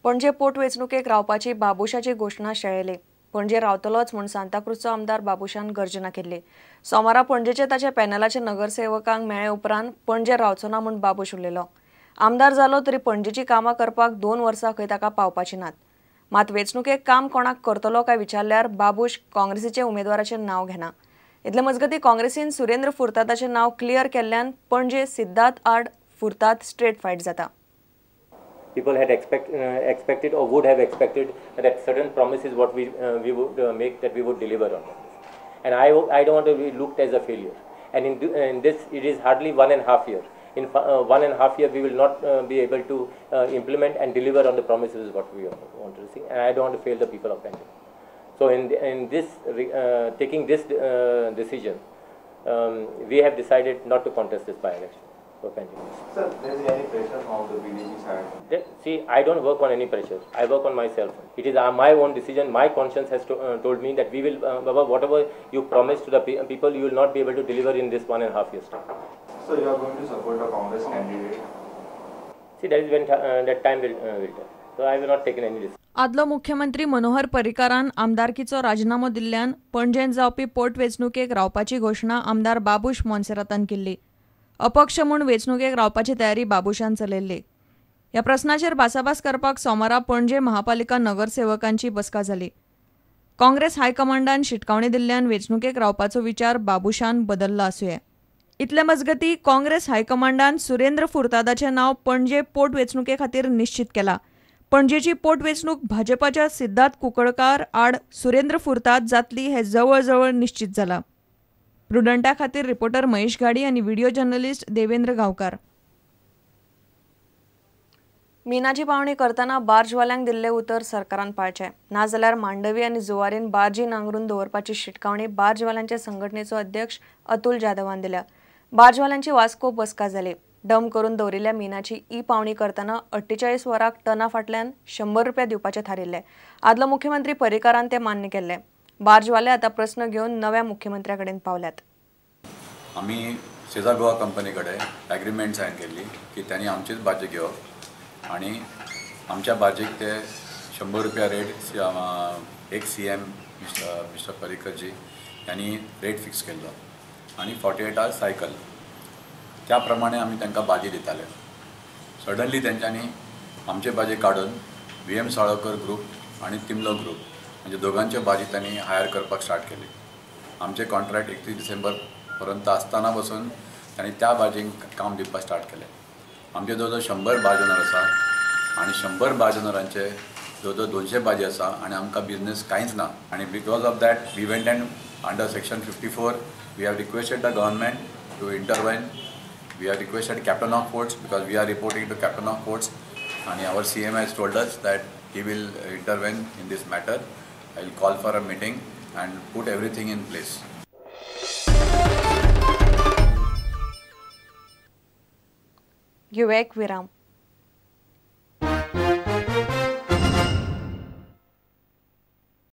पणजे पोटवेंचणुकेक रावपाची बाबुशाची घोशणा शेळेली. पणजे रावतलोच म्हूण सांताक्रूजचो आमदार बाबुशान गर्जना केल्ली. सोमारा पणजेचे ताच्या पॅनलाचे नगरसेवकांक मेळ्ळे उपरांत पणजे रावचो ना म्हूण बाबूश उलयलो. आमदार जालो तरी पणजेची कामां करपाक 2 वर्सां खंय ताका पावपाची नात. मात वेंचणुकेक काम कोणाक करतलो काय विचारल्यार बाबूश काँग्रेसीचे उमेदवाराचें नांव घेना. इतले मजगतीं काँग्रेसीन सुरेंद्र फुर्तादाचें नांव क्लियर केल्ल्यान पणजे सिद्धार्थ आड फुर्ताद स्ट्रेट फायट जाता. People had expected or would have expected that certain promises what we would make that we would deliver on. And I don't want to be looked as a failure. And in this, it is hardly 1.5 year. In 1.5 year, we will not be able to implement and deliver on the promises what we want to see. And I don't want to fail the people of Panjim. So in this taking this decision, we have decided not to contest this by-election. Sir, there is any pressure from the BJP side? See, I don't work on any pressure. I work on myself. It is my own decision. My conscience has told me that we will, Baba, whatever you promise to the people, you will not be able to deliver in this 1.5 years time. So you are going to support a Congress candidate? See, that is when that time will tell. So I have not taken any decision. आदलो मुख्यमंत्री मनोहर पर्रीकारान आमदारकीचो राजिनामो दिल्ल्यान पणजेंत जावपी पोटवेंचणुकेक रावपाची घोशणा आमदार बाबूश मोन्सेरातान केल्ली. अपक्ष म्हूण वेंचणुकेक रावपाची तयारी बाबूशान चलयल्ली. ह्या प्रस्नाचेर भासाभास करपाक सोमारा पणजे महापालिका नगरसेवकांची बसका जाली. काँग्रेस हायकमांडान शिटकावणी दिल्ल्यान वेंचणुकेक रावपाचो विचार बाबूशान बदल्ला आसुये. इतले मजगतीं काँग्रेस हायकमांडान सुरेंद्र फुर्तादाचें नांव पणजे पोटवेंचणुके खातीर निश्चित केला. पणजेची पोटवेंचणूक भाजपाच्या सिद्धार्थ कुंकळकार आड सुरेंद्र फुर्ताद जातली हें जवळजवळ निश्चित जालां. प्रुडंटा खातीर रिपोर्टर महेश घाडी आणि व्हिडिओ जर्नलिस्ट देवेंद्र गावकर. मिनाची पावणी करतना बार्जवाल्यांक दिल्ले उतर सरकारान पाळचें, नाजाल्यार मांडवी आनी जुवारीन बार्जी नांगरून दवरपाची शिटकावणी बार्जवाल्यांच्या संघटनेचो अध्यक्ष अतुल जाधवान दिल्या. बार्जवाल्यांची वास्को बसका जाली. डंप करून दवरिल्ल्या मिनाची ई पावणी करतना 48 वरांक टना फाटल्यान 100 रुपया दिवपाचे थारिल्ले. आदलो मुख्यमंत्री पर्रीकारान ते मान्य केल्ले. बार्जवाले आता प्रश्न घेवन नव्या मुख्यमंत्र्या कडेन पावल्यात. आमी सेझा गोवा कंपनी कडेन एग्रीमेंट सायन केल्ली की त्यांनी आमचीच भाजी घेवप आनी आमच्या भाजीक ते 100 रुपया रेट एक CM mister पर्रीकरजी यांनी रेट फिक्स केल्लो आनी 48 आवर्स सायकल त्या प्रमाणे आमी तांकां भाजी दिताले. सडनली तेंच्यांनी आमचे भाजी काडून VM Salgaonkar group आनी तिमलो ग्रूप म्हणजे दोगांच्यो भाजी त्यांनी हायर करपाक स्टार्ट केली. आमचे कॉन्ट्रॅक्ट 31 डिसेंबर पर्यंत आसतना बसून त्यांनी त्या भाजींक काम दिवपाक स्टार्ट केलें. आमचे जवळ जवळ 100 बार्ज ओनर आसा आनी 100 बार्ज ओनरांचे जवळ जवळ 200 भाजी आसा आनी आमकां बिजनेस कांयच ना. आनी because of that we went and under section 54 we have requested the government to intervene. We have requested captain of ports because we are reporting to captain of ports आनी our CM has told us that he will intervene in this matter. I will call for a meeting and put everything in place. घेऊया एक विराम.